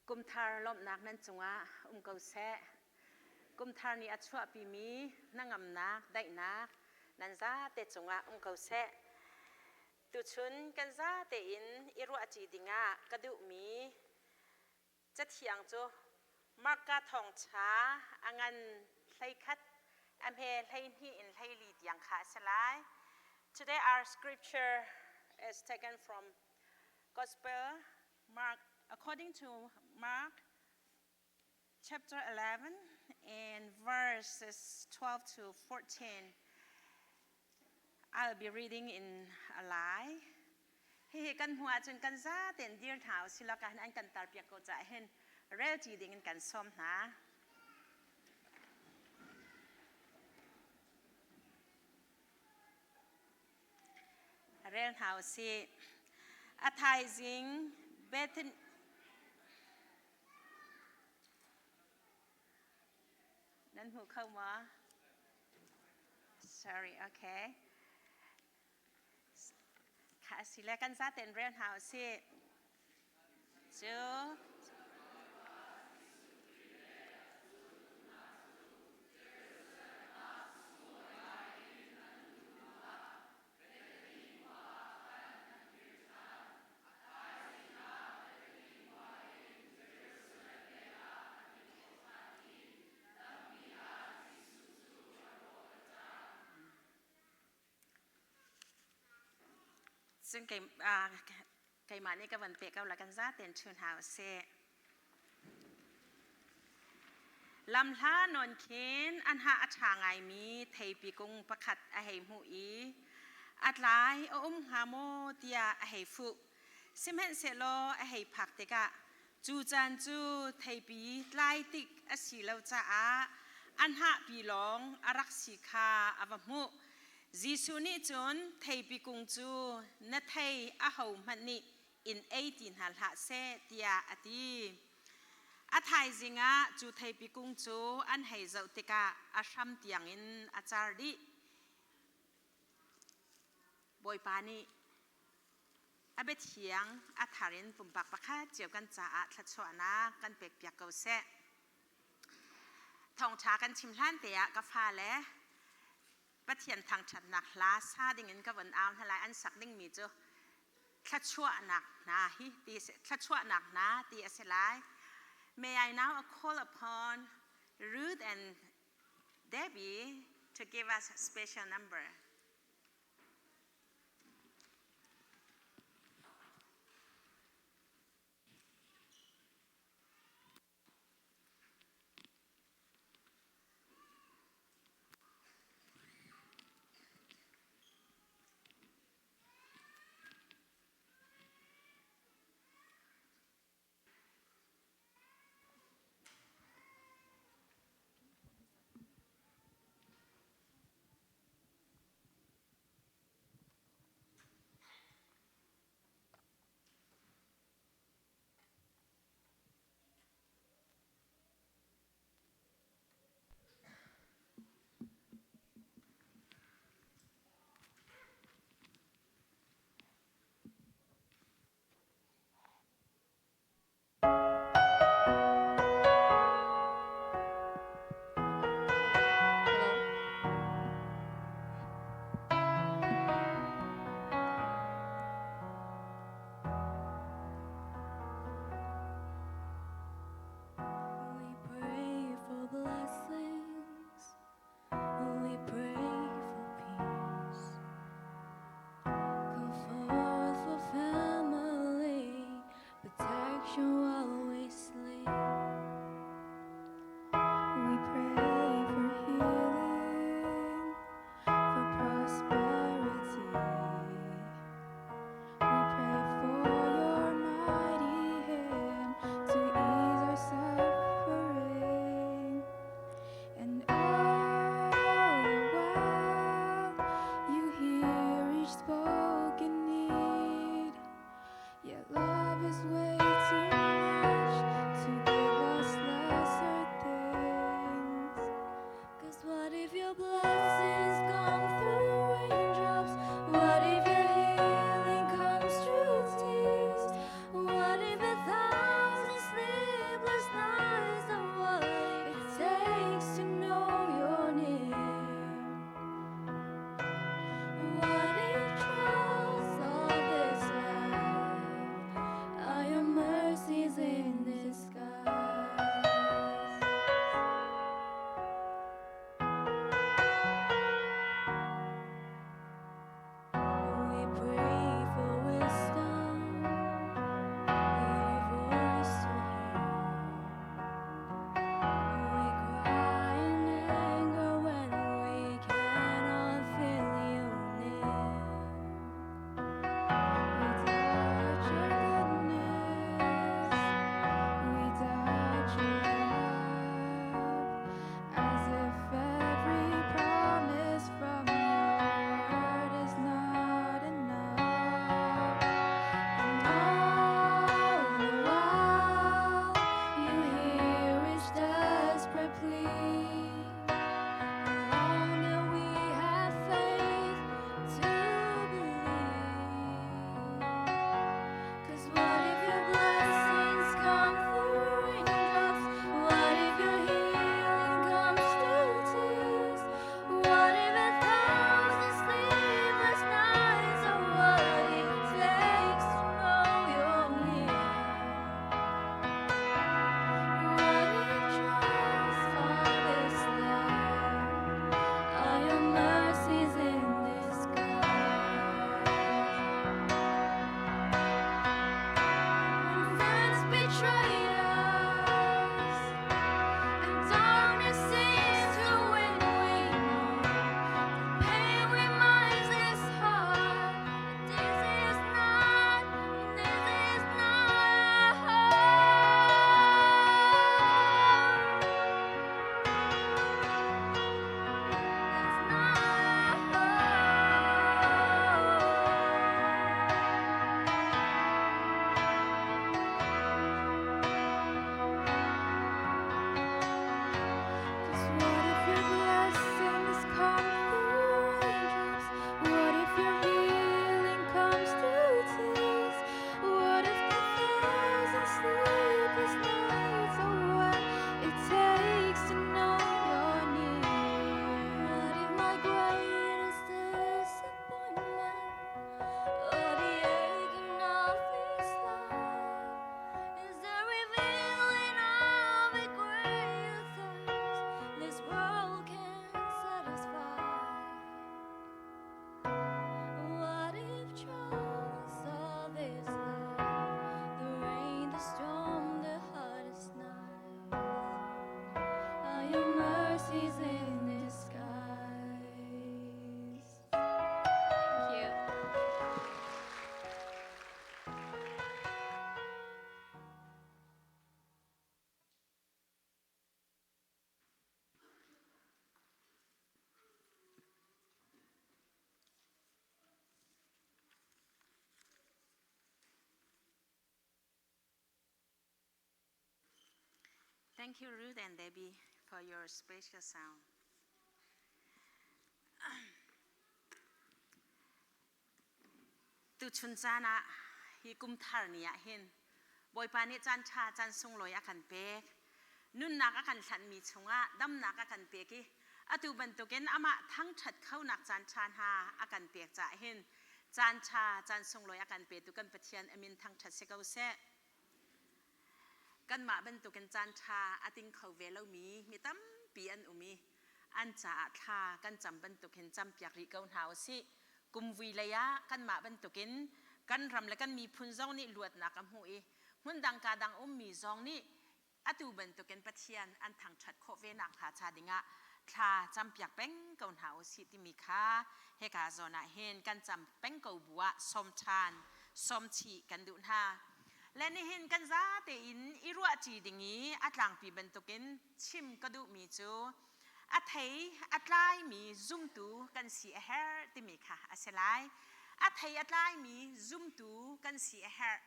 Kumthar lawmhnak nan cungah um ko seh. Kumthar nih a chuahpimi hnangamnak, daihnak nan zate cungah um ko seh. Tuchun kan zate in i ruahṭi dingah ka duhmi Cathiang cu Marka thawngṭha a ngan 11 a hme 12 in 14 tiang kha a si lai. Today our scripture is taken from Gospel Mark according to Mark chapter 11 and verses 12 to 14. I'll be reading in a Lai. Hihi kan hmu ahcun kan zaten dir hna usih law ka hin an kan tarpiak ko caah hin relṭi ding in kan sawm hna. Rel hna usih. A thaizing Bethany Nan hmu kho maw? Sorry, okay. Kha si le kan zaten rel hna usih. Cu Cun keimah nih ka van peh ko la kan zaten ṭhu hna usih. Lamhla nawn khin an ha a ṭha ngaimi theipi kung pakhat a hei hmuh i a tlai a um hnga maw tiah a hei fuh. Sihmanhsehlaw a hei phak tikah cu caan cu theipi tlai tik a si lo caah a hnahpi lawng a rak si kha a va hmuh. Jesuh nih cun theipi kung cu na thei ahohmanh nih in ei ti hna hlah seh tiah a ti. A thaizing ah cu theipi kung cu an hei zoh tikah a hram tiangin a car dih. Bawipa nih a biathiang a thar in pumpak pakhat cio kan caah thluachuahnak kan pekpiak ko seh. Thawngṭha kan chim hlan te ah ka fale Pathian thangṭhatnak hla sa dingin ka von au hna lai. An sak dingmi cu thluachuahnak hna hi ti thluachuahnak hna ti a si lai. May I now call upon Ruth and Debbie to give us a special number. We pray for blessings. We pray for peace. Comfort for family, protection while we sleep. We pray for healing, for prosperity. We pray for your mighty hand to ease our suffering. And all the while you hear each spoken need. Yet love is way too much to give us lesser things. 'Cause what if your blessings come through raindrops? What if your healing comes through tears? What if 1,000 sleep? Thank you, Ruth and Debbie, for your special sound. Tuchun caan ah hi kum thar ni ah hin Bawipa nih caan ṭha caan sunglawi a kan pek. Nunnak a kan hlanhmi chungah damnak a kan pek i atu bantukin amah thangṭhat khonak caan ṭha hna a kan pek caah hin caan ṭha caan sunglawi a kan petu kan Pathian a min thangṭhat si ko seh. Kanmah bantukin caan ṭha a ting kho ve lomi mi tampi an um i an caah thla kan cam bantuk hin campiak rih ko hna usih. Kumvui lei ah kanmah bantukin kan ram le kan miphun zong nih luatnak a hmuh i hmundang ka dang ummi zong nih atu bantukin Pathian an thangṭhat khawh ve nakhnga ca dingah thla campiak peng ko hna usih timi kha hika zawn ah hin kan cam peng ko bu ah sawm ṭhan sawm chih kan duh hna. Le nihin kan zate in i ruahṭi ding i a tlangpi bantukin chim ka duhmi cu a thei a tlaimi zumtu kan si a herh timi kha a si lai. A thei a tlaimi zumtu kan si a herh.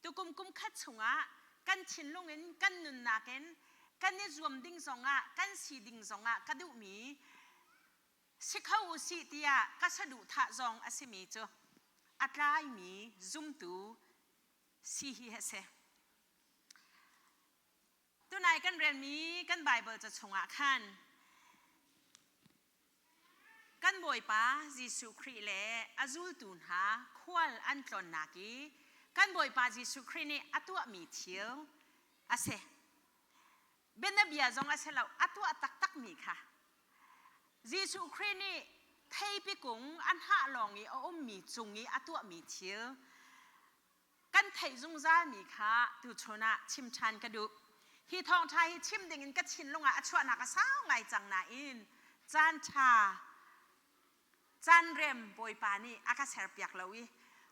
Tukum kum khat chungah kan thinlung in kan nunnak in kan i zuam ding zongah kan si ding zongah ka duhmi si kho u sih tiah ka saduhthah zong a simi cu a tlaimi zumtu si hi a si. Tunai kan relmi kan Baibal ca chungah khan kan Bawipa Jesuh Khrih le a zultu hna khual an tlawnnak i kan Bawipa Jesuh Khrih nih a tuahmi thil a si. Bianabia zong a si lo, a tuah taktakmi kha. Jesuh Khrih nih theipi kung a hnah lawng i a ummi cung i a tuahmi thil kan theih zungzalmi kha tuchun ah chim ṭhan ka duh. Hi thawngṭha hi chim dingin ka thinlung ah a chuahnak a sau ngai cang nain caan ṭha caan rem Bawipa nih a ka serpiak lo i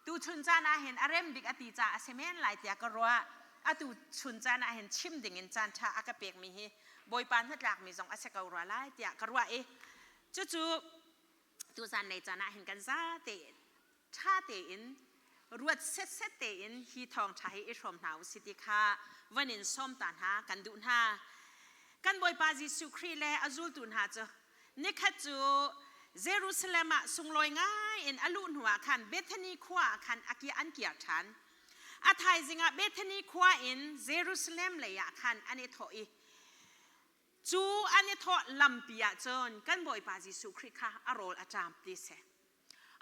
tuchun caan ah hin a rem bik a ti caah a si men lai tiah ka ruah. Atu chun caan ah hin chim dingin caan ṭha a ka pekmi hi Bawipa hnatlakmi zong a si ko rua lai tiah ka ruah i cucu tuzan lei caan ah hin kan zate ṭha tein ruat setset tein hi thawngṭha hi i hrawm hna u si ti kha van in sawm ta hna kan duh hna. Kan Bawipa Jesuh Khrih le a zultu hna cu nikhat cu Jerusalem ah sunglawi ngai in a luh hnuah khan Bethany khua ah khan a kia an kir ṭhan. A thaizing ah Bethany khua in Jerusalem lei ah khan an i thawh i cu an i thawh lampi ah cun kan Bawipa Jesuh Khrih kha a rawl a ṭam ti si.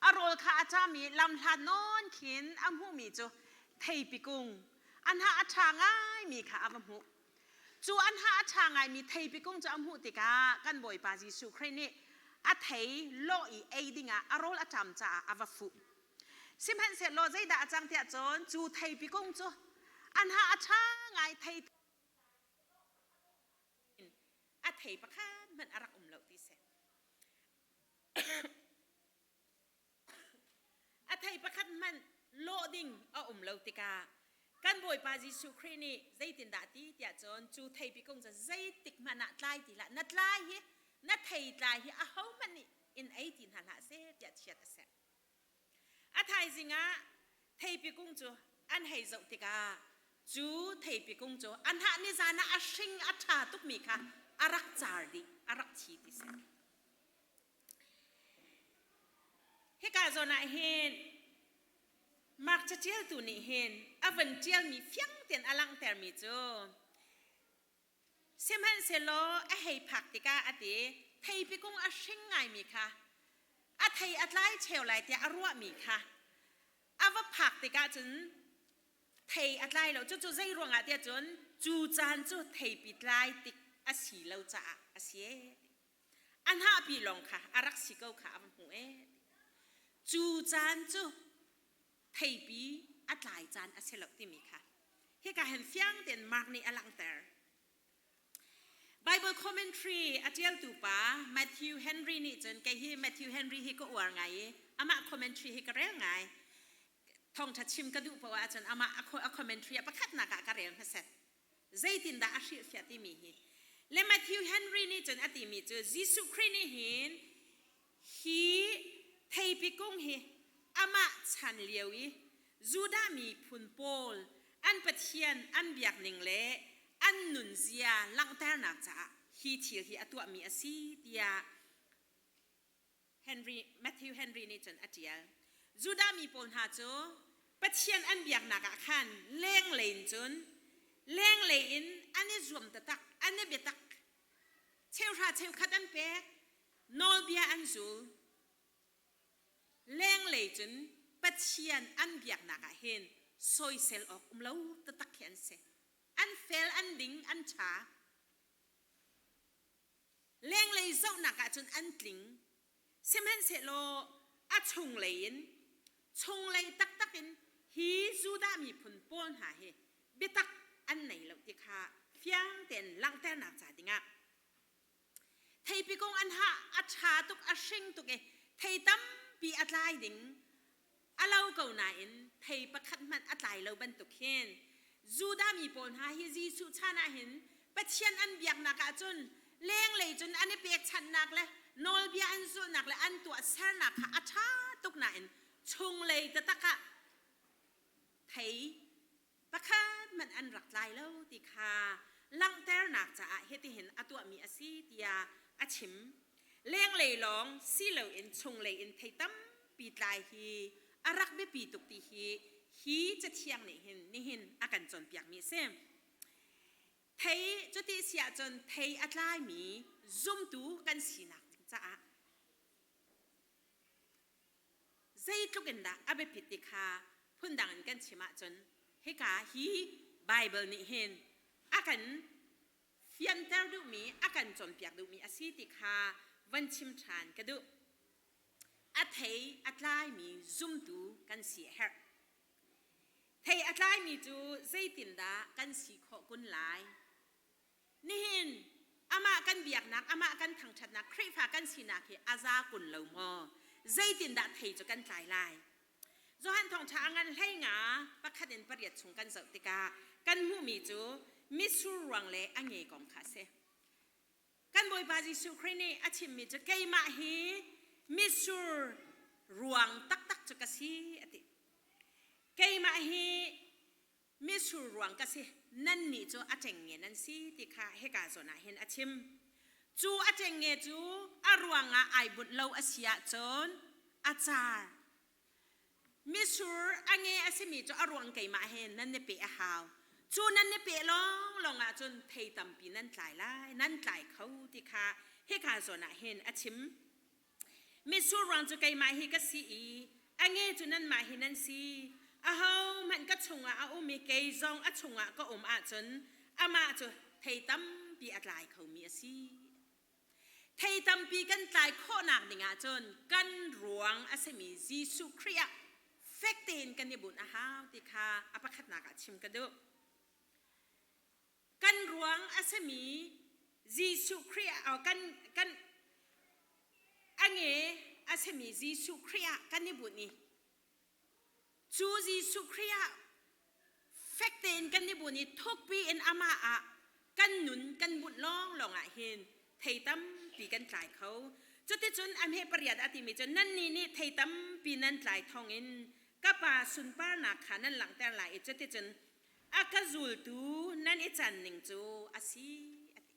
A rawl kha a cam i lamhlat nawn khin a hmuhmi cu theipi kung a hnah a ṭha ngaimi kha a va hmuh. Cu a hnah a ṭha ngaimi theipi kung cu a hmuh tikah kan Bawipa Jesuh Khrih nih a thei lawh i ei dingah a rawl a ṭam caah a va fuh. Sihmanhsehlaw zeidah a cang tiah cun cu theipi kung cu a hnah a ṭha ngai thei a thei pakhat hmanh a rak um lo ti si. A thei pakhat hmanh lawh ding a um lo tikah kan Bawipa Jesuh Khrih nih zeitindah ti tiah cun cu theipi kung cu zeitik hmanh ah tlai ti hlah na tlai hi na thei tlai hi ahohmanh nih in ei ti hna hlah seh tiah chiat a serh. A thaizing ah theipi kung cu an hei zoh tikah cu theipi kung cu a hnah nizan ah a hring a ṭha tukmi kha a rak car dih a rak thi ti si. Hika zawn ah hin Mark caṭialtu nih hin a van ṭialmi fiang tein a langhtermi cu sihmanhsehlaw a hei phak tikah a ti theipi kung a hring ngaimi kha a thei a tlai cheu lai tiah a ruahmi kha a va phak tikah cun thei a tlai lo cucu zei ruangah tiah cun cu caan cu theipi tlai tik a si lo caah a si e a hnahpi lawng kha a rak si ko kha a va hmuh ee cu caan cu theipi a tlai caan a si lo timi kha hika hin fiang tein Mark nih a langhter Bible commentary a ṭialtu pa Matthew Henry nih cun kei hi Matthew Henry hi ka uar ngai i amah commentary hi ka rel ngai thawngṭha chim ka duh poah ahcun amah a commentary a pakhatnak ah ka rel hmasat zeitindah a hrilhfiah timi hi le Matthew Henry nih cun a timi cu Jesuh Khrih nih hin hi theipi kung hi amah chan lio i Judah miphun pawl an Pathian an biak ning le An nunzia langhternak caah hi thil hi a tuahmi a si tiah Henry, Matthew Henry nih cun a ṭial. Judah mi pawl hna cu Pathian an biaknak ah khan lenglei in cun lenglei in an i zuam taktak, an i biatak. Cheuhra cheukhat an pek, nawlbia an zul. Lenglei cun Pathian an biaknak ah hin soisel awk um lo taktak khi an si. An fel, an ding, an ṭha. Lenglei zohnak ahcun an tling. Sihmanhsehlaw a chunglei in, chunglei taktak in hi Judah miphun pawl hna hi biatak an nei lo ti kha fiang tein langhternak ca dingah theipi kung an hah a ṭha tuk a hring tuk i thei tampi a tlai ding a lo ko nain thei pakhat hmanh a tlai lo bantuk hin Judah mi pawl hna hi Jesuh chan ah hin Pathian an biaknak ahcun lenglei cun an i pekchanhnak le nawlbia an zulhnak le an tuahsernak kha a ṭha tuk nain chunglei taktak ah thei pakhat hmanh an rak tlai lo ti kha langhternak caah hitihin a tuahmi a si tiah a chim. Lenglei lawng si loin chunglei in thei tampi tlai hi a rak biapi tuk ti hi hi cathiang nih hin nihin a kan cawnpiakmi a si. Thei cuti si ahcun thei a tlaimi zumtu kan sinak caah Zeitluk in dah a biapit ti kha phundang in kan chim ahcun hika hi Baibal nih hin a kan fianter duhmi, a kan cawnpiak duhmi a si ti kha van chim ṭhan ka duh. A thei a tlaimi zumtu kan si a herh. Thei a tlaimi cu zeitindah kan si khawh kun lai? Nihin amah kan biaknak, amah kan thangṭhatnak, Khrihfa kan sinak hi a za kun lo maw? Zeitindah thei cu kan tlai lai? Johan Thawngṭha a ngan hlei nga pakhat in pariat chung kan zoh tikah kan hmuhmi cu mitsur ruang le a nge kong kha a si. Kan Bawipa Jesuh Khrih nih a chimmi cu keimah hi mitsur ruang taktak cu ka si a ti. Keimah hi Mitsur ruang ka si, nannih cu a ṭengnge nan si ti kha hika zawn ah hin a chim. Cu a ṭengnge cu a ruangah ai bunh lo a si ahcun a car. Mitsur a nge a simi cu a ruang keimah he nan i peh a hau. Cu nan i peh lawnglawng ahcun thei tampi nan tlai lai, nan tlai kho ti kha hika zawn ah hin a chim. Mitsur ruang cu keimah hi ka si i a nge cu nanmah hi nan si. Ahohmanh ka chungah a um i kei zong a chungah ka um ahcun amah cu thei tampi a tlai khomi a si. Thei tampi kan tlai khawhnak ding ahcun kan ruang a simi Jesuh Khrih ah fek tein kan i bunh a hau ti kha a pakhatnak ah chim ka duh. Kan ruang a simi Jesuh Khrih ah kan kan a nge a simi Jesuh Khrih ah kan i bunh i cu Jesuh Khrih ah fek tein kan i bunh i thukpi in amah ah kan nun kan bunh lawnglawng ah hin thei tampi kan tlai kho. Cuticun a hme pariat a timi cu nannih nih thei tampi nan tlai thawngin ka pa sunparnak kha nan langhter lai i cuticun A ka zultu nan i can ning cu a si a ti.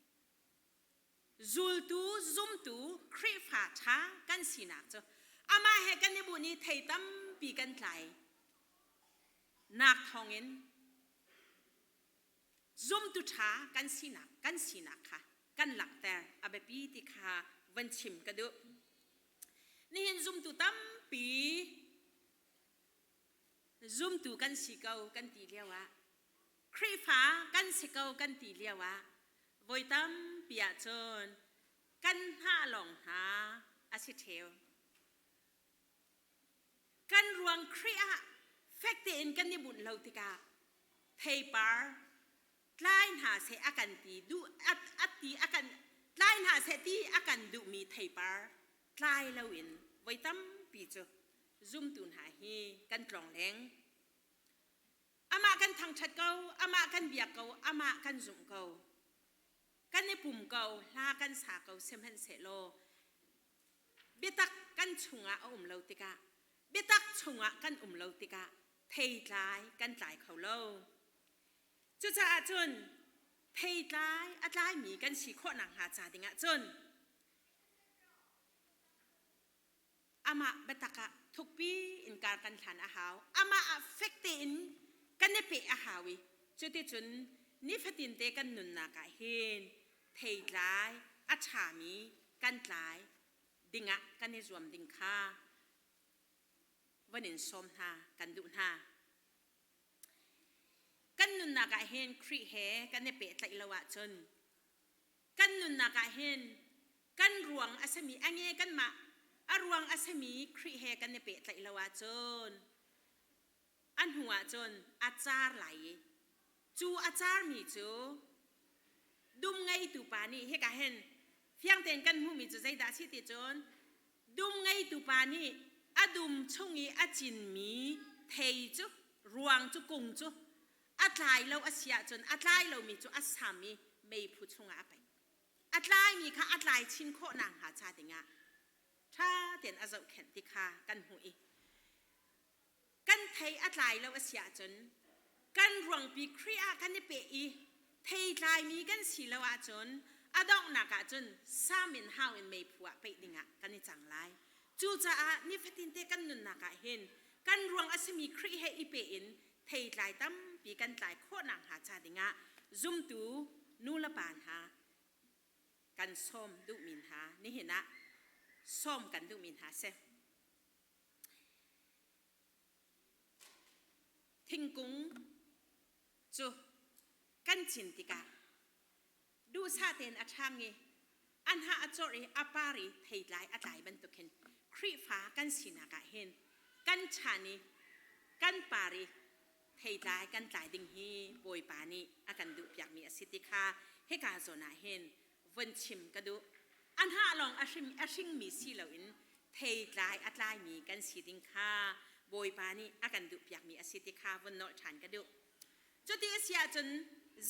Zultu, zumtu, Khrihfa ṭha kan sinak cu amah he kan i bunh i thei tampi kan tlai nak thawngin zumtu ṭha kan sinak kan sinak kha kan langhter a biapi ti kha van chim ka duh. Nihin zumtu tampi Zumtu kan si ko kan ti lioah Khrihfa kan si ko kan ti lioah voi tampi ahcun kan hnah lawng hna a si ṭheo. Kan ruang Khrih ah fek tein kan i bunh lo tikah theipar tlai hna seh a kan ti duh a ti a kan tlai hna seh ti a kan duhmi theipar tlai loin voi tampi cu zumtu hna hi kan tlawng leng. Amah kan thangṭhat ko, amah kan biak ko, amah kan zumh ko. Kan i pum ko, hla kan sa ko sihmanhsehlaw biatak kan chungah a um lo tikah biatak chungah kan um lo tikah theitlai kan tlai kho lo. Cucaah cun Theitlai a tlaimi kan si khawh nakhnga ca dingah cun amah biatak ah thukpi in kar kan hlan a hau. Amah ah fek tein kan i peh a hau i cuticun nifatin te kan nunnak ah hin theitlai a ṭhami kan tlai dingah kan i zuam ding kha van in sawm hna kan duh hna. Kan nunnak ah hin Khrih he kan i pehtlaih lo ahcun kan nunnak ah hin kan ruang a simi a nge kanmah a ruang a simi Khrih he kan i pehtlaih lo ahcun a hnu ahcun a car lai i cu a carmi cu dum ngeitu pa nih hika hin fiang tein kan hmuhmi cu zeidah a si ti cun Dum ngeitu pa nih a dum chung i a cinmi thei cu ruang cu kung cu a tlai lo a si ahcun a tlai lomi cu a sam i meiphu chungah a paih. A tlaimi kha a tlai chin khawh nakhnga ca dingah ṭha tein a zohkhenh ti kha kan hmuh i kan thei a tlai lo a si ahcun kan ruangpi Khrih ah kan i peh i thei tlaimi kan si lo ahcun a donghnak ahcun sam in hau in meiphu ah peih dingah kan i cang lai. Cucaah nifatin te kan nunnak ah hin kan ruang a simi Khrih he i peh in theitlai tampi kan tlai khawh nakhnga ca dingah zumtu nu le pa hna kan sawm duhmi hna nihin ah sawm kan duhmi hna si. Thingkung cu kan cin tikah duhsah tein a ṭhang i a hnah a corh i a par i theitlai a tlai bantuk hin Khrihfa kan sinak ah hin kan chan i kan par i theitlai kan tlai ding hi Bawipa nih a kan duhpiakmi a si ti kha hika zawn ah hin von chim ka duh. A hnah lawng a hrim a hringmi si loin theitlai a tlaimi kan si ding kha Bawipa nih a kan duhpiakmi a si ti kha von nolh ṭhan ka duh. Cuti a si ahcun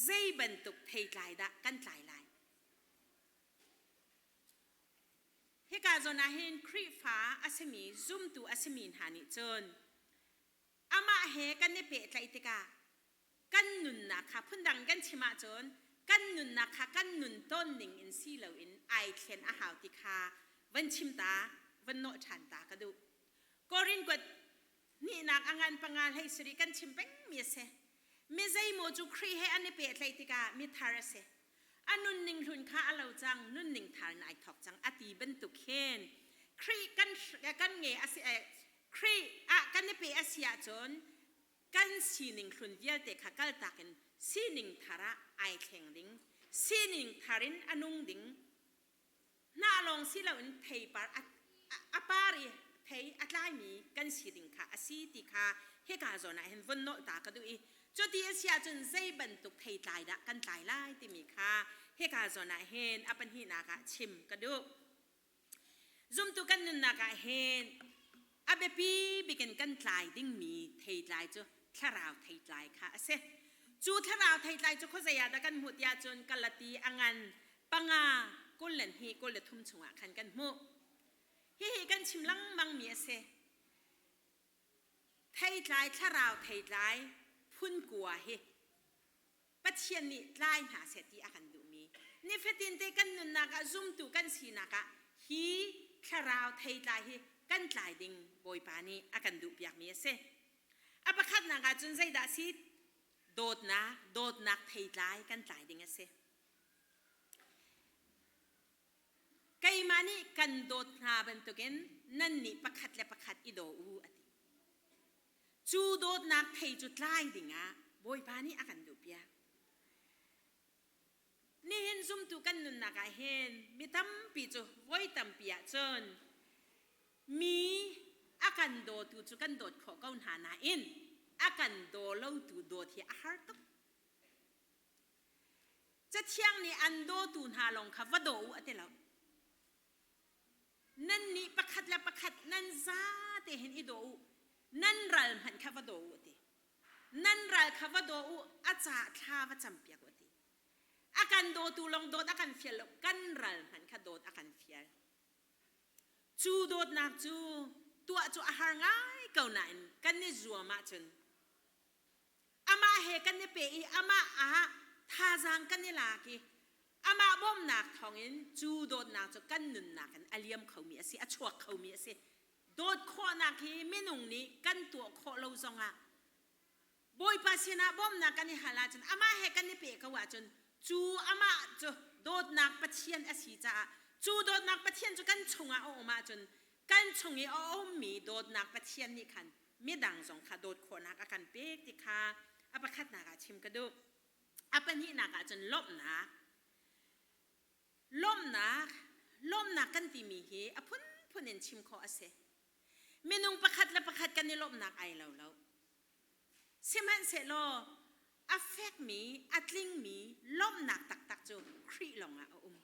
zei bantuk theitlai dah kan tlai lai? Hika zawn ah hin Khrihfa a simi zumtu a simi hna nih cun amah he kan i pehtlaih tikah kan nunnak kha phundang kan chim ahcun kan nunnak kha kan nun tawn ning in si loin ai thlen a hau ti kha van chim ta van nawh ṭhan ta ka duh. Korin kuat hnihnak a ngan panga hlei sarih kan chim pengmi a si. Mi zeimaw cu Khrih he an i pehtlaih tikah mi thar a si. A nunning hlun kha a lo cang, nunning thar in ai thawk cang a ti bantuk hin Khrih kan kan nge a si Khrih ah kan i pe a si ahcun kan sining hlun vialte kha kaltak in sining thar ah ai thleng ding sining thar in a nung ding hnah lawng si loin theipar a par i thei a tlaimi kan si ding kha a si ti kha hika zawn ah hin von nolh ta ka duh i cuti a si ahcun zei bantuk theitlai dah kan tlai lai timi kha hika zawn ah hin a pahnihnak ah chim ka duh. Zumtu kan nunnak ah hin a biapi bik in kan tlai dingmi theitlai cu thlarau theitlai kha a si. Cu thlarau theitlai cu khuazei ah dah kan hmuh tiah cun Galati a ngan panga 22 23 chungah khan kan hmuh. Hihi kan chim lengmangmi a si. Theitlai thlarau theitlai phun kua hi Pathian nih tlai hna seh ti a kan duhmi nifatin te kan nunnak ah zumtu kan sinak ah hi thlarau theitlai hi kan tlai ding Bawipa nih a kan duhpiakmi a si. A pakhatnak ah cun zeidah si? Dawtnak, dawtnak theitlai kan tlai ding a si. Keimah nih kan dawt hna bantukin nannih pakhat le pakhat i daw u a ti. Cu dawtnak thei cu tlai dingah Bawipa nih a kan duhpiak. Nihin zumtu kan nunnak ah hin mi tampi cu voi tampi ahcun mi a kan dawtu cu kan dawt khawh ko hna nain a kan daw lotu dawt hi a har tuk. Cathiang nih an dawtu hna lawng kha va daw u a ti lo. Nannih pakhat le pakhat nan zate hin i daw u. Nan ral hmanh kha va daw u a ti. Nan ral kha va daw u, a ca thla va campiak u a ti. A kan dawtu lawng dawt a kan fial lo, kan ral hmanh kha dawt a kan fial. Cu dawtnak cu tuah cu a har ngai ko nain kan i zuam ahcun amah he kan i pe i amah ah Thazaang kan i lak i amah bawmhnak thawngin cu dawtnak cu kan nunnak in a liam khomi a si, a chuak khomi a si. Dawt khawhnak hi minung nih kan tuah khawh lo zongah Bawipa sinah bawmhnak kan i hal ahcun amah he kan i peh ko ahcun cu amah cu dawtnak Pathian a si caah cu dawtnak Pathian cu kan chungah a um ahcun kan chung i a ummi dawtnak Pathian nih khan midang zong kha dawt khawhnak a kan pek ti kha a pakhatnak ah chim ka duh. A pahnihnak ah cun lawmhnak. Lawmhnak, lawmhnak kan timi hi a phunphun in chim khawh a si. Minung pakhat le pakhat kan i lawmhnak ai lo lo. Sihmanhsehlaw a fekmi, a tlingmi lawmhnak taktak cu Khrih lawngah a um.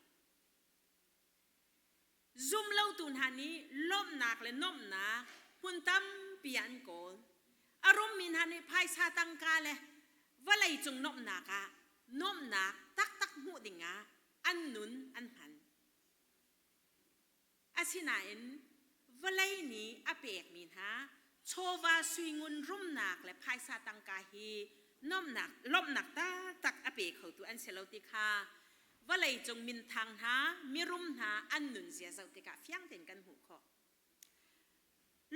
Zumlotu hna nih lawmhnak le nuamhnak hmun tampi ah an kawl. A rummi hna nih phaisa tangka le vawleicung nuamhnak ah nuamhnak taktak hmuh dingah an nun an hman. Asinain vawlei nih a pekmi hna chawva suingun rumnak le phaisa tangka hi nuamhnak lawmhnak taktak a pe khotu an si lo ti kha vawleicung minthang hna mirum hna an nunzia zoh tikah fiang tein kan hmuh khawh.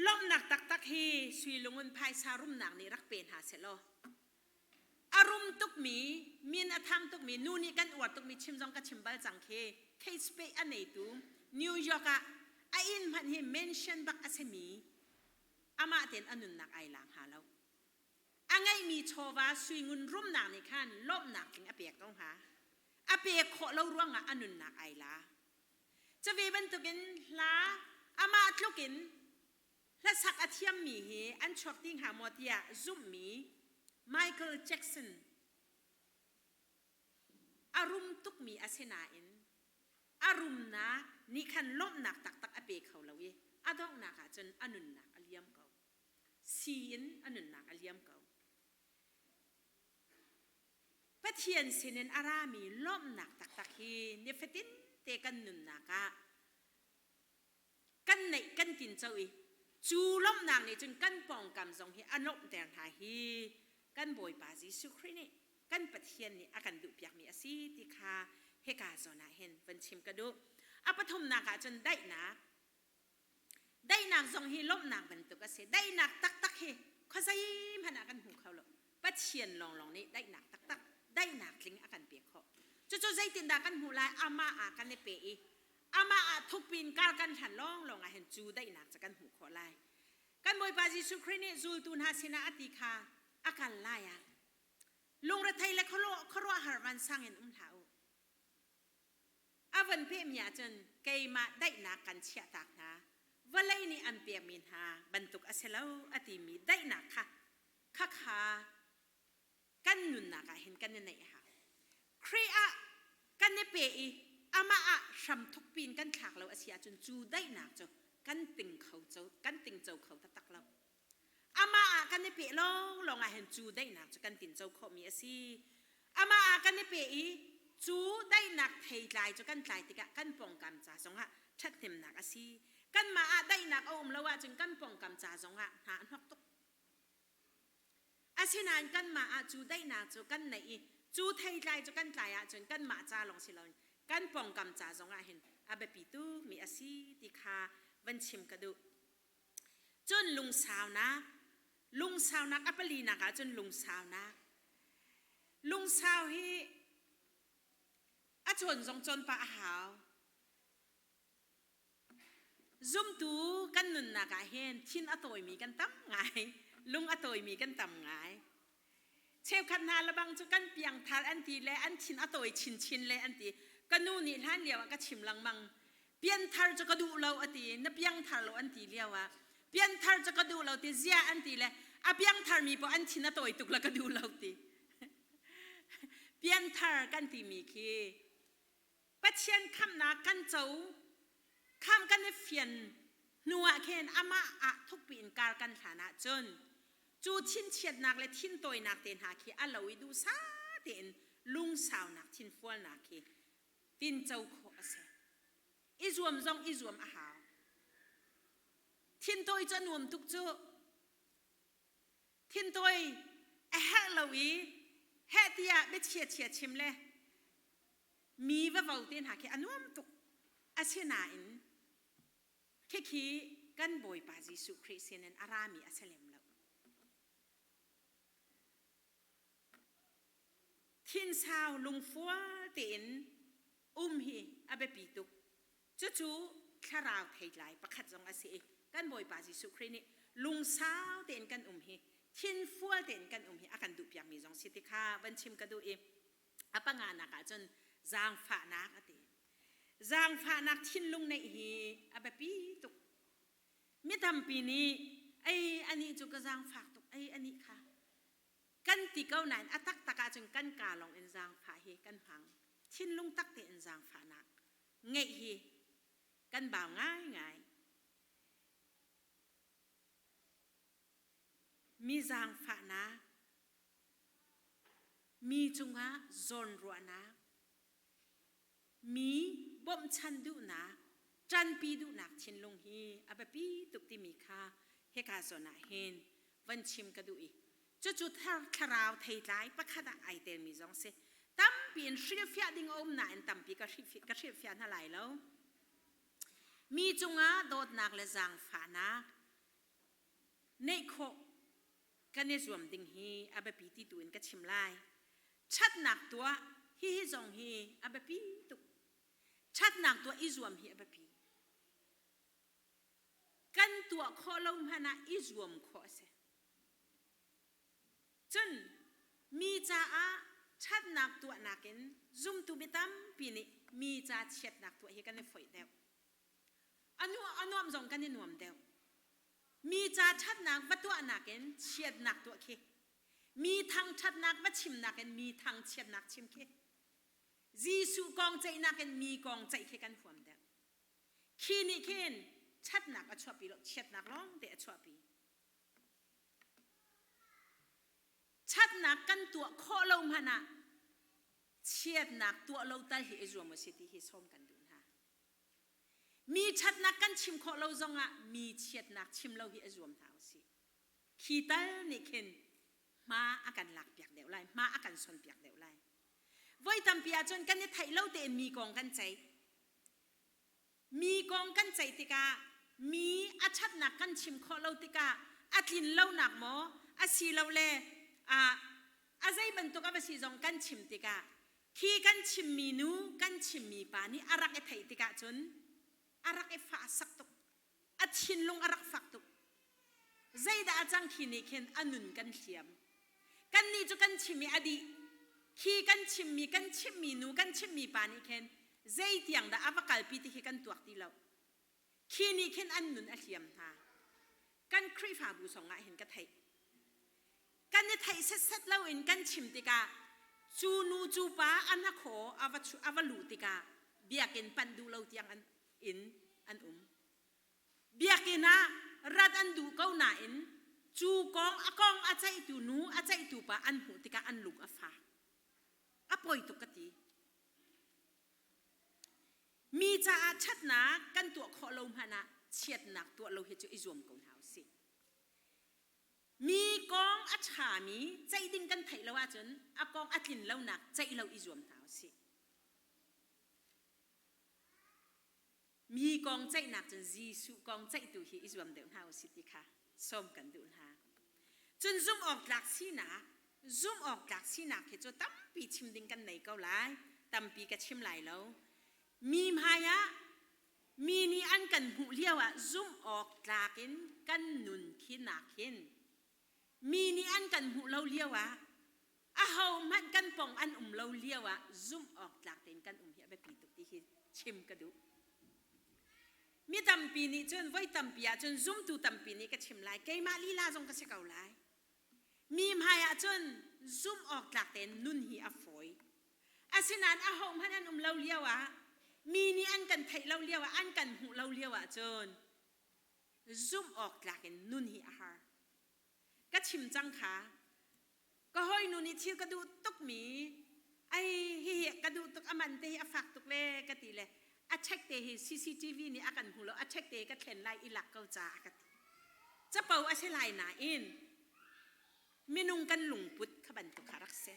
Lawmhnak taktak hi sui lungun phaisa rumnak nih rak pe hna sehlaw a rum tukmi min a thang tukmi nu nih kan uar tukmi chim zong ka chim bal cang khi Kate Spade a neitu New York ah a inn hmanh hi mansion bak a simi amah tein a nunnak ai la hnga lo. A ngeihmi chawva suingun rumnak nih khan lawmhnak tling a pek ko hnga. A pek khawh lo ruangah a nunnak ai la. Cuve bantukin hla amah tlukin hlasak a thiammi hi an chuak ti hnga maw tiah zumhmi Michael Jackson a rum tukmi a si nain a rumnak nih khan lawmhnak taktak a pe kho lo i a donghnak ah cun a nunnak a liam ko. Si in a nunnak a liam ko. Pathian sinin a rami lawmhnak taktak hi nifatin te kan nunnak ah kan neih kan tinco i cu lawmhnak nih cun kan pawngkam zong hi a lawmhter hna hi kan Bawipa Jesuh Khrih nih kan Pathian nih a kan duhpiakmi a si ti kha hika zawn ah hin van chim ka duh. A pathumnak ah cun daihnak. Daihnak zong hi lawmhnak bantuk a si. Daihnak taktak hi khuazei hmanh ah kan hmu kho lo. Pathian lawnglawng nih daihnak taktak, daihnak tling a kan pek khawh. Cucu zeitindah kan hmuh lai? Amah ah kan i pe i amah ah thukpi in kar kan hlan lawnglawng ah hin cu daihnak cu kan hmuh khawh lai. Kan Bawipa Jesuh Khrih nih zultu hna sinah a ti kha a kal lai ah lungrethei le khuaruahhar vansang in um hlah u. A van pehmi ahcun keimah daihnak kan chiahtak hna. Vawlei nih an pekmi hna bantuk a si lo a timi daihnak kha khakha kan nunnak ah hin kan i neih a hau. Khrih ah kan i pe i amah ah hram thukpi in kan thlak lo a si ahcun cu daihnak cu kan ting kho kan tingco kho taktak lo. Amah ah kan i peh lawnglawng ah hin cu daihnak cu kan tinco khawhmi a si. Amah ah kan i peh i cu daihnak theitlai cu kan tlai tikah kan pawngkam ca zongah ṭhathnemnak a si. Kanmah ah daihnak a um lo ahcun kan pawngkam ca zongah hna a hnok tuk. Asinain kanmah ah cu daihnak cu kan neih i cu theitlai cu kan tlai ahcun kanmah ca lawng si loin kan pawngkam ca zongah hin a biapi tukmi a si ti kha van chim ka duh. Cun lungsaunak, lungsaunak a palinak ah cun lungsaunak. Lungsau hi a cawn zong cawn pah a hau. Zumtu kan nunnak ah hin thin a tawimi kan tam ngai, lung a tawimi kan tam ngai. Cheukhat hna lebang cu kan piangthar an ti le an thin a tawi chinchin le an ti. Ka nu nih hlan lio ah ka chim lengmang. Pianthar cu ka duh lo a ti. Na piangthar lo an ti lio ah pianthar cu ka duh lo ti zia an ti le a piangthar mi poh an thin a tawi tuk le ka duh lo ti. Pianthar kan timi khi Pathian khamhnak kan co khamh kan i fian hnu ah khin amah ah thukpi in kar kan hlan ahcun cu thinchiatnak le thintawinak te hna khi a lo i duhsah tein lungsaunak thinfualnak khi tinco khawh a si. I zuam zong i zuam a hau. Thintawi cu a nuam tuk cu. Thintawi a herh lo i Heh tiah biachia chia chim le mi va vo te hna khi a nuam tuk. Asinain khikhi kan Bawipa Jesuh Khrih sinin a rami a si lem lo. Thinsau lungfual tein um hi a biapi tuk. Cucu thlarau theitlai pakhat zong a si i kan Bawipa Jesuh Khrih nih lungsau tein kan um hi thinfual tein kan um hi a kan duhpiakmi zong si ti kha van chim ka duh i a panganak ah cun zaangfahnak a ti. Zaangfahnak thinlung neih hi a biapi tuk. Mi tampi nih ei anih cu ka zaangfak tuk ei anih kha kan ti ko nain a taktak ahcun kan kaa lawng in zaangfah hi kan hmang. Thinlung tak tein zaangfahnak ngeih hi kan bau ngaingai. Mi zaangfahnak, mi cungah zawnruahnak, mi bawmhchan duhnak, ṭanpi duhnak thinlung hi a biapi tuk timi kha hika zawn ah hin van chim ka duh i cucu thlarau theitlai pakhat ah ai telmi zong si. Tampi in hrilhfiah ding a um nain tampi ka hrilhfiah hna lai lo. Mi cungah dawtnak le zaangfahnak neih khawh kan i zuam ding hi a biapi ti tu in ka chim lai. Ṭhatnak tuah hihi zong hi a biapi tuk. Ṭhatnak tuah i zuam hi a biapi. Kan tuah khawh lo hmanh ah i zuam khawh a si. Cun mi caah ṭhatnak tuahnak in zumtu mi tampi nih mi ca chiatnak tuah hi kan i foih deuh. A nuam zong kan i nuam deuh. Mi ca ṭhatnak va tuahnak in chiatnak tuah khi mi thangṭhatnak va chimnak in mi thangchiatnak chim khi Jesuh kong ceihnak in mi kong ceih khi kan huam deuh. Khi nih khin ṭhatnak a chuahpi lo, chiatnak lawng te a chuahpi. Ṭhatnak kan tuah khawh lo hmanh ah chiatnak tuah lo tal hi i zuam u si ti hi sawm kan duh hna. Mi ṭhatnak kan chim khawh lo zongah mi chiatnak chim lo hi i zuam hna u sih. Khi tal nih khin hma a kan lakpiak deuh lai, hma a kan sonpiak deuh lai. Voi tampi ahcun kan i theih lo tein mi kong kan ceih. Mi kong kan ceih tikah mi a ṭhatnak kan chim khawh lo tikah a tlin lonak maw asilole a zei bantuk a va si zong kan chim tikah khi kan chimmi nu kan chimmi pa nih a rak i theih tikah cun a rak i fahsak tuk a thinlung a rak fak tuk zeidah a cang khi nih khin a nun kan hliam kannih cu kan chim i a dih khi kan chimmi kan chimmi nu kan chimmi pa nih khin zei tiang dah a va kalpi ti khi kan tuak ti lo khi nih khin an nun a hliam hna kan Khrihfabu zongah hin ka theih kan i theih setset loin kan chim tikah cu nu cu pa a hnakhaw a va a va luh tikah biakinn panh duh lo tiang an in an um Biakinn ah rat an duh ko nain cu kong a kong a ceihtu nu a ceihtu pa an hmuh tikah an lung a fak. A poi tuk ka ti. Mi caah ṭhatnak kan tuah khawh lo hmanh ah chiatnak tuah lo hi cu i zuam ko hna u sih. Mi kong a ṭhami ceih ding kan theih lo ahcun a kong a tlin lonak ceih lo i zuam hna u sih. Mi kong ceihnak cun Jesuh kong ceihtu hi i zuam deuh hna u sih ti kha sawm kan duh hna. Cun zumh awk tlak sinak, zumh awk tlak sinak hi cu tampi chim ding kan nei ko lai, tampi ka chim lai lo. Mi hmai ah mi nih an kan hmuh lio ah zumh awk tlak in kan nun khi nak hin mi nih an kan hmuh lo lio ah ahohmanh kan pong an um lo lio ah zumh awk tlak tein kan um hi a biapi tuk ti hi chim ka duh. Mi tampi nih cun voi tampi ah cun zumtu tampi nih ka chim lai keimah lila zong ka si ko lai. Mi hmai ah cun zumh awk tlak tein nun hi a fawi. Asinain ahohmanh an um lo lio ah mi nih an kan theih lo lio ah an kan hmuh lo lio ah cun zumh awk tlak in nun hi a har. Ka chim cang kha ka hawinu nih thil ka duh tukmi ai hihi ka duh tuk a man te hi a fak tuk le ka ti le a check te hi CCTV nih a kan hmu lo a check te ka thlen lai i lak ko ca a ka ti capo a si lai nain minung kan lungput kha bantuk kha rak si.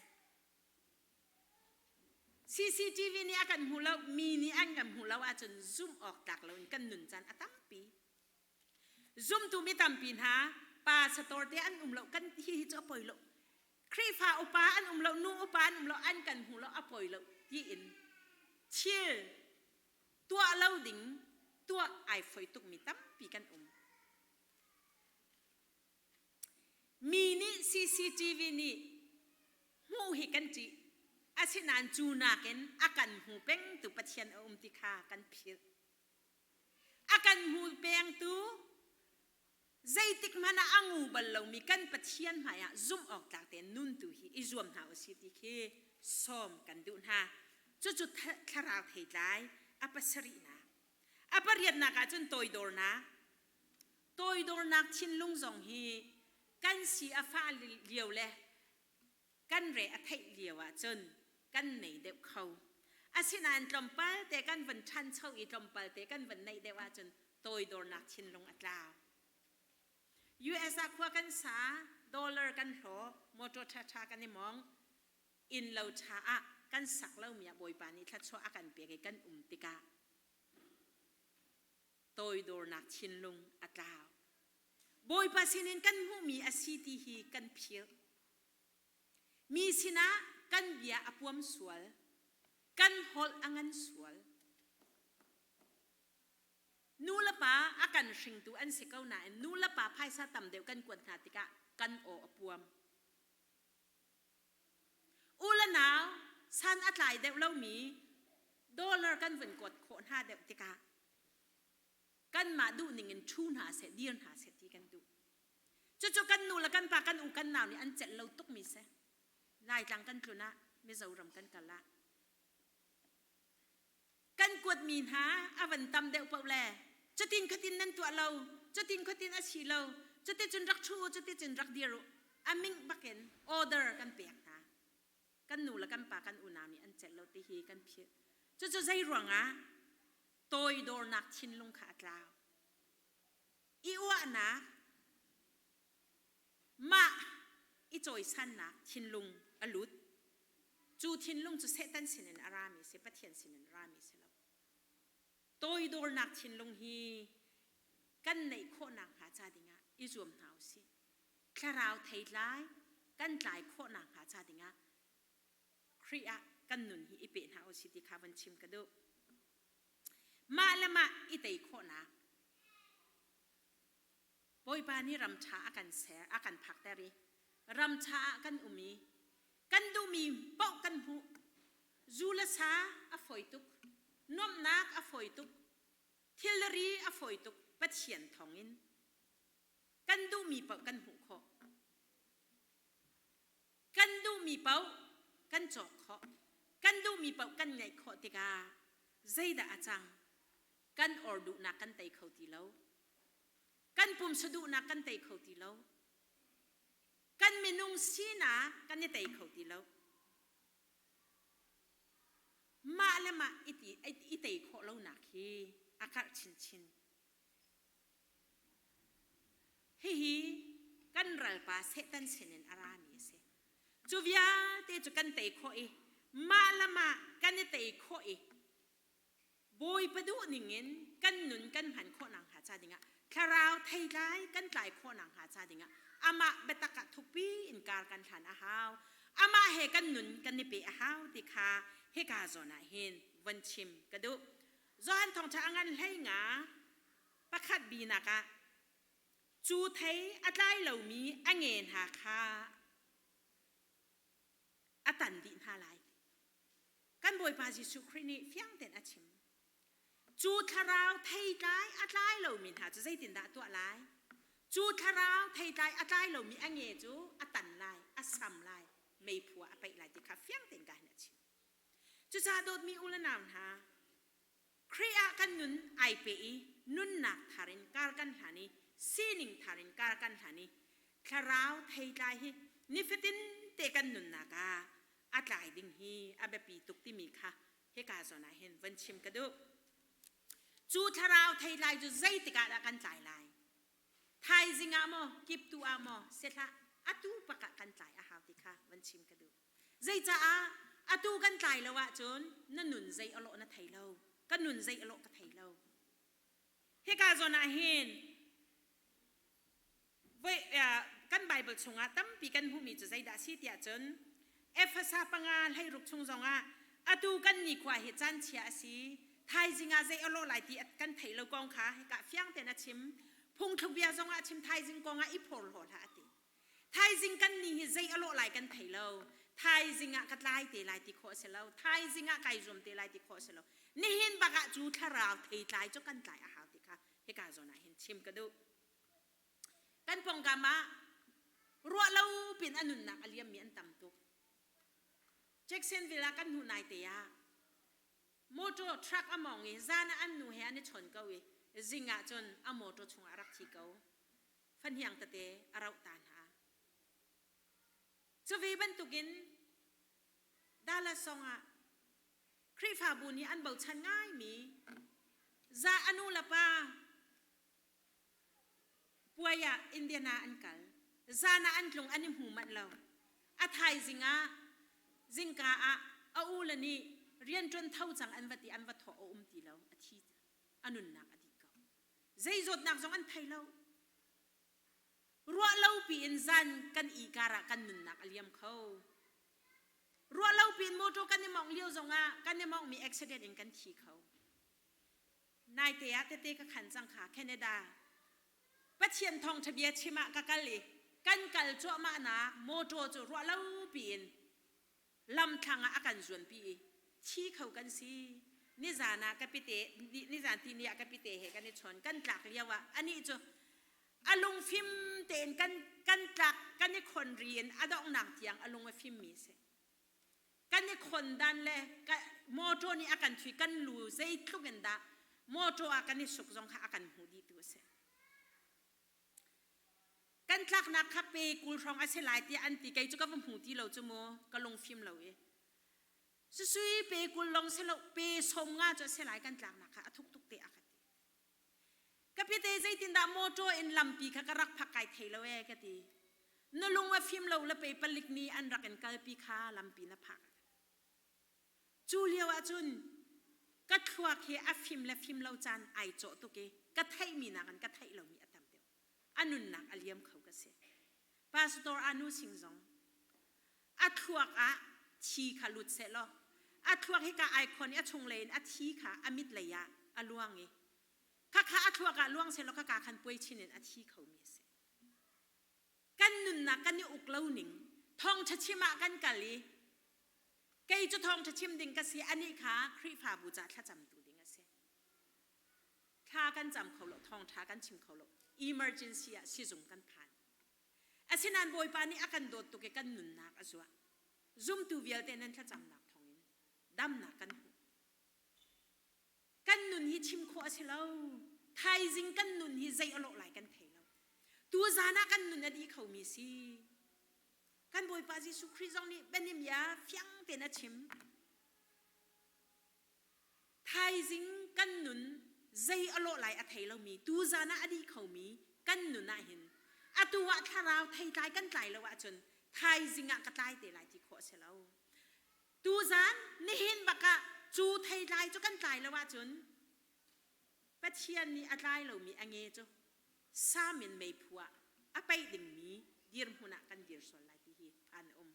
CCTV nih a kan hmu lo, mi nih an kan hmu lo ahcun zumh awk tlak loin kan nun caan a tampi. Zumtu mi tampi hna pa sator te an um lo kan hi hi cu a poi lo. Khrihfa upa an um lo, nu upa an um lo, an kan hmu lo a poi lo tiin thil tuah lo ding tuah ai foi tukmi tampi kan um. Mi nih CCTV nih hmuh hi kan ṭih. Asinain cu nakin a kan hmu pengtu Pathian a um ti kha kan philh. A kan hmu pengtu zeitik hmanh ah a ngu bal lomi kan Pathian hmaiah zumh awk tlak tein nun tu hi i zuam hna usih ti khi sawm kan duh hna. Cucu thlarau theitlai a pasarihnak. A pariatnak ah cun toidornak. Toidornak thinlung zong hi kan si a fah lio le kan re a theih lio ahcun kan nei deuh kho. Asinain tlawmpal te kan van ṭhancho i tlawmpal te kan van neih deuh ahcun toidornak thinlung a tlau. US ah khua kan sa, dollar kan hlawh, motor ṭhaṭha kan i mong, innlo ṭha ah kan sak lomi ah Bawipa nih thluachuah a kan pek i kan um tikah toidornak thinlung a tlau. Bawipa sinin kan hmuhmi a si ti hi kan philh. Mi sinah kan bia a puam sual, kan holh a ngan sual. Nu le pa a kan hringtu an si ko nain nu le pa phaisa tam deuh kan kuat hna tikah kan aw a puam. U le nau san a tlai deuh lomi dollar kan vun kuat khawh hna deuh tikah kanmah duhning in ṭhu hna seh dir hna seh ti kan duh. Cucu kan nu le kan pa kan u kan nau nih an celh lo tukmi si. Laitlang kan tlun ah Mizoram kan kal ah kan kuatmi hna a van tam deuh paoh le cutin khatin nan tuah lo cutin khatin a si lo cuticun rak ṭhu u cuticun rak dir u a ming bakin order kan pek hna kan nu le kan pa kan unau nih an celh lo ti hi kan philh cucu zei ruangah toidornak thinlung kha a tlau i uahnak mah i cawisannak thinlung a lut. Cu thinlung cu Satan sinin a rami si, Pathian sinin a rami si lo. Toidornak thinlung hi kan neih khawhnak hnga ca dingah i zuam hna u sih. Thlarau theitlai kan tlai khawhnak hnga ca dingah Khrih ah kan nun hi i pe hna u sih ti kha van chim ka duh. Mah le mah i tei khawhnak Bawipa nih ram ṭha a kan ser, a kan phakter i ram ṭha ah kan um i kan duhmi paoh kan hmuh. Zu le sa a fawi tuk, nuamhnak a fawi tuk, thilri a fawi tuk Pathian thawngin kan duhmi paoh kan hmuh khawh. Kan duhmi paoh kan cawk khawh. Kan duhmi paoh kan ngeih khawh tikah zeidah a cang? Kan or duhnak kan tei kho ti lo. Kan pumsa duhnak kan tei kho ti lo. Kan minung sinak kan i tei kho ti lo. Mah le mah i, ti, i tei khawh lonak hi a karh chinchin. Hihi kan ralpa Satan sinin a rami a si. Cu vialte cu kan tei khawh i mah le mah kan i tei khawh i Bawipa duh ningin kan nun kan hman khawh nakhnga ca dingah thlarau theitlai kan tlai khawh nakhnga ca dingah amah biatak ah thukpi in kar kan hlan a hau. Amah he kan nun kan i pe a hau ti kha hika zawn ah hin von chim ka duh. Johan thawngṭha a ngan hlei nga pakhat binak ah cu thei a tlai lomi a nge hna kha a tan dih hna lai. Kan Bawipa Jesuh Khrih nih fiang tein a chim. Cu thlarau theitlai a tlai lomi hna cu zeitindah a tuah lai? Cu thlarau theitlai a tlai lomi a nge cu a tan lai, a sam lai, meiphu ah a paih lai ti kha fiang tein ka hin a chim. Cucaah dawtmi u le nau hna, Khrih ah kan nun ai pe i nunnak thar in kar kan hlan i sining thar in kar kan hlan i thlarau theitlai hi nifatin te kan nunnak ah a tlai ding hi a biapi tuk timi kha hika zawn ah hin von chim ka duh. Cu thlarau theitlai cu zeitik ah dah kan tlai lai? Thaizing ah maw, kiptu ah maw, si hlah, atu pak ah kan tlai a hau ti kha von chim ka duh. Zeicaah? Atu kan tlai lo ahcun na nun zei a lawh na thei lo. Ka nun zei a lawh ka thei lo. Hika zawn ah hin voi kan Bible chungah tampi kan hmuhmi cu zeidah a si tiah cun Efesa panga hleiruk chung zongah atu kan nikhua hi caan chia a si thaizing ah zei a lawh lai ti kan theih lo kong kha hika fiang tein a chim. Phungthluk bia zongah a chim, thaizing kong ah i phorhlaw hlah a ti. Thaizing kan ni hi zei a lawh lai kan thei lo. Thaizing ah ka tlai te lai ti khawh a si lo. Thaizing ah kai zuam te lai ti khawh a si lo. Nihin bak ah cu thlarau theitlai cu kan tlai a hau ti kha hika zawn ah hin chim ka duh. Kan pawngkam ah ruah lo pin a nunnak a liammi an tam tuk. Jacksonville ah kan hnu nai te ah motor truck a mawng i zan ah an nu he an i chawn ko i zing ah cun a motor chungah a rak thi ko. Fahniang tete a rauh ta hna. Cu ve bantukin Dallas zongah Khrihfabu nih an bochan ngaimi za a nu le pa puai ah Indiana an kal. Zan ah an tlung an i hmu manh lo. A thaizing ah zingka ah a u le nih rianṭuan tho cang an va ti an va thawh a um ti lo. A thi a nunnak a dih ko. Zei zawtnak zong an thei lo. Ruah lo piin zan kan i kar ah kan nunnak a liam kho. Ruah lo piin motor kan i mawngh lio zongah kan i mawnghmi accident in kan thi kho. Naite ah tete ka khan cang kha Canada Pathian thawngṭha bia chim ah ka kal i kan kal cuahmah nak motor cu ruah lo piin lamthlang ah a kan zuanpi i thi kho kan si. Nizan ah ka pite nizan ti ni ah ka pite he kan i chawn kan tlak lio ah anih cu a lungfim tein kan kan tlak kan i khon ri in a donghnak tiang a lung a fimmi si. Kan i khon dan le motor nih a kan thui kan lu zeitluk in dah motor ah kan i suk zong kha a kan hmu dih tu a si. Kan tlaknak kha pe 20 hrawng a si lai tiah an ti kei cu ka va hmu ti lo cu mu ka lungfim lo i susui pe 20 long si lo pe 50 cu a si lai kan tlaknak kha a thuk tuk te a ka ti. Ka pite zeitindah motor in lampi kha ka rak phak kai thei lo ee ka ti. Na lung a fim lo le pe palik nih an rak in kalpi kha lampi na phak. Cu lio ahcun ka thluak hi a fim le fim lo caan ai cawh tuk i ka theihmi nakin ka theih lomi a tam deuh. A nunnak a liam kho ka si. Pastor Anu Sing zong a thluak ah thi kha lut seh law a thluak hi ka ai khon i a chunglei in a thi kha a mit lei ah a luang i khakha a thluak ah luang seh law khaka khan puai chin in a thi khomi a si. Kan nunnak kan i uk lo ning thawngṭha chim ah kan kal i kei cu thawngṭha chim ding ka si anih kha Khrihfabu ca thlacamtu ding a si. Thla kan cam kho lo thawngṭha kan chim kho lo emergency ah sizung kan phan. Asinain Bawipa nih a kan dawt tuk i kan nunnak a zuah. Zumtu vialte nan thlacamnak thawngin damnak kan hmu. Kan nun hi chim khawh a si lo. Thaizing kan nun hi zei a lawh lai kan thei lo. Tu zan ah kan nun a dih khomi si. Kan Bawipa Jesuh Khrih zong nih bianim ya fiang tein a chim. Thaizing kan nun zei a lawh lai a thei lomi tuzan ah a dih khomi kan nun ah hin atu ah thlarau theitlai kan tlai lo ahcun thaizing ah ka tlai te lai ti khawh a si lo. Tuzan nihin bak ah cu theitlai cu kan tlai lo ahcun Pathian nih a tlai lomi a nge cu sam in meiphu ah a paih dingmi dirhmun ah kan dir sual lai ti hi phan a um.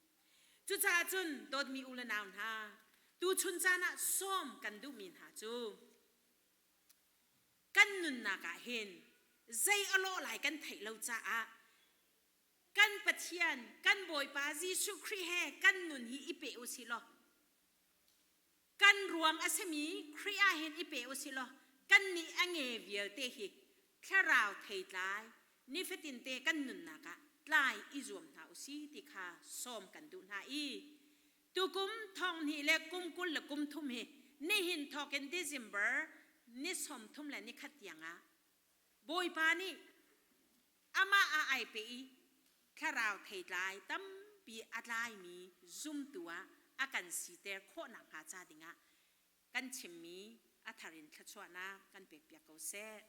Cucaah cun dawtmi u le nau hna, tuchun caan ah sawm kan duhmi hna cu kan nunnak ah hin zei a lawh lai kan theih lo caah kan Pathian, kan Bawipa Jesuh Khrih he kan nun hi i pe u si law kan ruang a simi Khrih ah hin i pe u si law kannih a nge vialte hi thlarau theitlai nifatinte kan nunnak ah tlai i zuam hna u si ti kha sawm kan duh hna i tukum thonghnih le kum 23 hi nihin thawkin December ni 31 tiangah Bawipa nih amah ah ai pe i thlarau theitlai tampi a tlaimi zumtu ah a kan siter khawh nakhnga ca dingah kan chimmi a thar in thluachuahnak kan pekpiak ko seh.